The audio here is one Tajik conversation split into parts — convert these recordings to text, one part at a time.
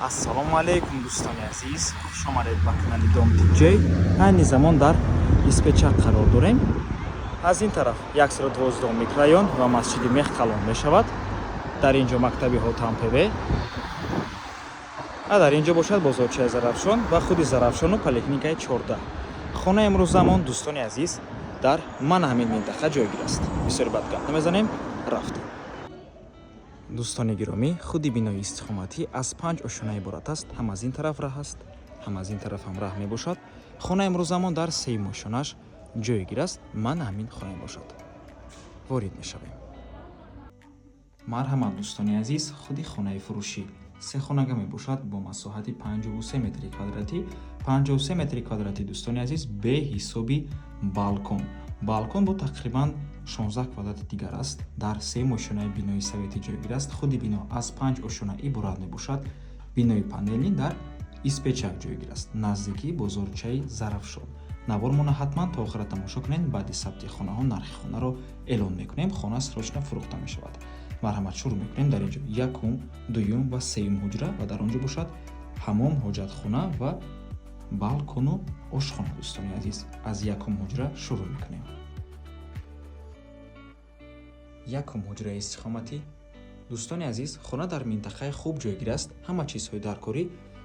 Ассалому алайкум, дӯстони азиз, хуш омадед ба канали Дом Тиҷей. Айни замон дар Испечак қарор дорем. Аз ин тараф 112 микрорайон ва масҷиди Мехкалон мешавад. Дар ин ҷо мактаби Ҳотампеве, ва дар ин ҷо бошад бозорчаи Зарафшон ва худи Зарафшону поликлиникаи 14. Хонаи имрӯзамон, дӯстони азиз, дар мана ҳамин минтақа ҷойгир аст. Бисёри бад гап намезанем, рафтем. Дӯстони гиромӣ, худи бинои истиқоматӣ аз панҷ ошёна иборат аст. Ҳам аз ин тараф раҳ аст, ҳам аз ин тараф ҳам раҳ мебошад. Хонаи имрӯзамон дар сеюм ошёнаш ҷойгир аст. Мана ҳамин хона бошад. Ворид мешавем. Марҳамат, дӯстони азиз, худи хонаи фурӯшӣ се хонага мебошад бо масоҳати 53 метри квадратӣ. 53 метри квадратӣ, дӯстони азиз, беҳисоби балкон. Балкон бо тақрибан 16 квадрати дигар аст. Дар сеюм ошёнаи бинои советӣ ҷойгир аст. Худи бино аз панҷ ошёна иборат мебошад. Бинои панелӣ дар Испечак ҷойгир аст, наздикии бозорчаи Зарафшон. Навормона ҳатман то охира тамошо кунед. Баъди сабти хонаҳо нархи хонаро эълон мекунем. Хона срочно фурӯхта мешавад. Марҳамат, шурӯъ мекунем. Дар ин ҷо якум, дуюм ва сеюм ҳуҷра ва дар он ҷо бошад ҳамом, ҳоҷатхона ва балкону ошхона. Дӯстони азиз, аз якум ҳуҷра шурӯъ мекунем. Якум ҳуҷраи истиқоматӣ. Дӯстони азиз, хона дар минтақаи хуб ҷойгир аст. Ҳама чизҳои даркорӣ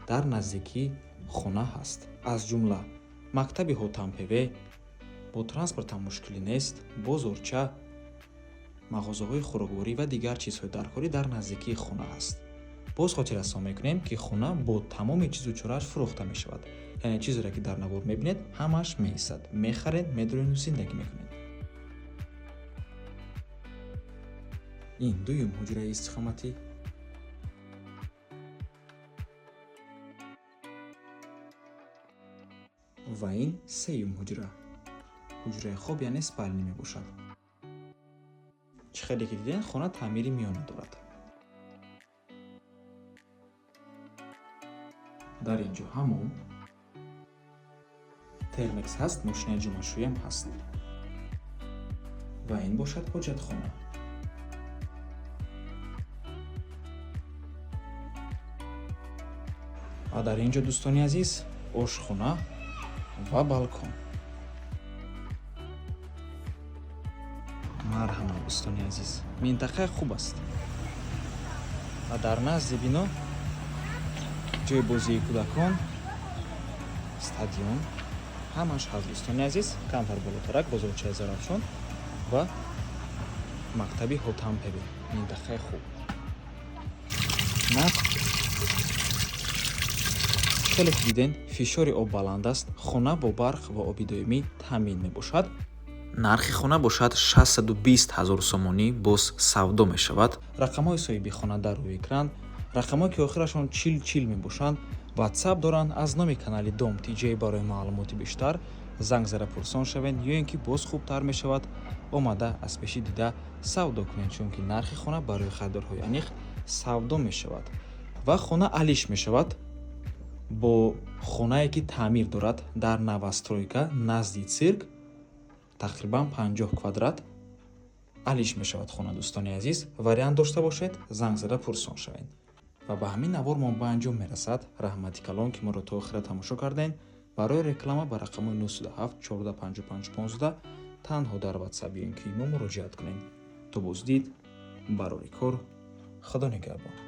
дар наздикии хона ҳаст, аз ҷумла мактаби Ҳотампеве, бо транспортам мушкилӣ нест, бозорча, мағозаҳои хӯрокворӣ ва дигар чизҳои даркорӣ дар наздикии хона ҳаст. Боз хотиррасон мекунем, ки хона бо тамоми чизу чорааш фурӯхта мешавад. Яъне чизеро, ки дар навор мебинед, ҳамааш меистад. Мехаред, медоред, зиндагӣ мекунед. Ин дуюм ҳуҷраи истиқоматӣ. Ва ин сеюм ҳуҷра, ҳуҷраи хоб, яъне спальня мебошад. Чӣ хеле ки дидем, хона таъмири миёна дорад. Дар ин ҷо ҳамом, термекс ҳаст, мошинаи ҷомашӯям ҳаст. Ва ин бошад ҳоҷатхона. Ва дар ин ҷо, дӯстони азиз, ошхона ва балкон. Марҳамат, дӯстони азиз, минтақаи хуб аст ва дар назди бино ҷои бозии кӯдакон, стадион ҳамаш ҳаст. Дӯстони азиз, камтар болотарак бозорчаи Зарафшон ва мактаби Ҳотампеве. Минтақаи хуб. Нарх хеле ки дидем, фишори об баланд аст. Хона бо барқ ва оби доимӣ таъмин мебошад. Нархи хона бошад 620 ҳазор сомонӣ, боз савдо мешавад. Рақамҳои соҳиби хона дар рӯи экран. Рақамҳое, ки охирашон 40 40 мебошанд, Ватсап доранд. Аз номи канали Дом Тиҷей барои маълумоти бештар занг зада пурсон шавед ё ин ки боз хубтар мешавад, омада аз пеши дида савдо кунед, чунки нархи хона барои харидорҳои аниқ савдо мешавад. Ва хона алиш мешавад бо хонае, ки таъмир дорад, дар новостройка назди цирк, тақрибан 50 квадрат алиш мешавад хона. Дӯстони азиз, вариант дошта бошед, занг зада пурсон шавед. Ва ба ҳамин навормон ба анҷом мерасад. Раҳмати калон, ки моро то охира тамошо кардем. Барои реклама ба рақамҳои 907 14 55 15 танҳо дар Ватсап ё ин ки имо муроҷиат кунед. То боздид, барори кор, Худо нигаҳбон.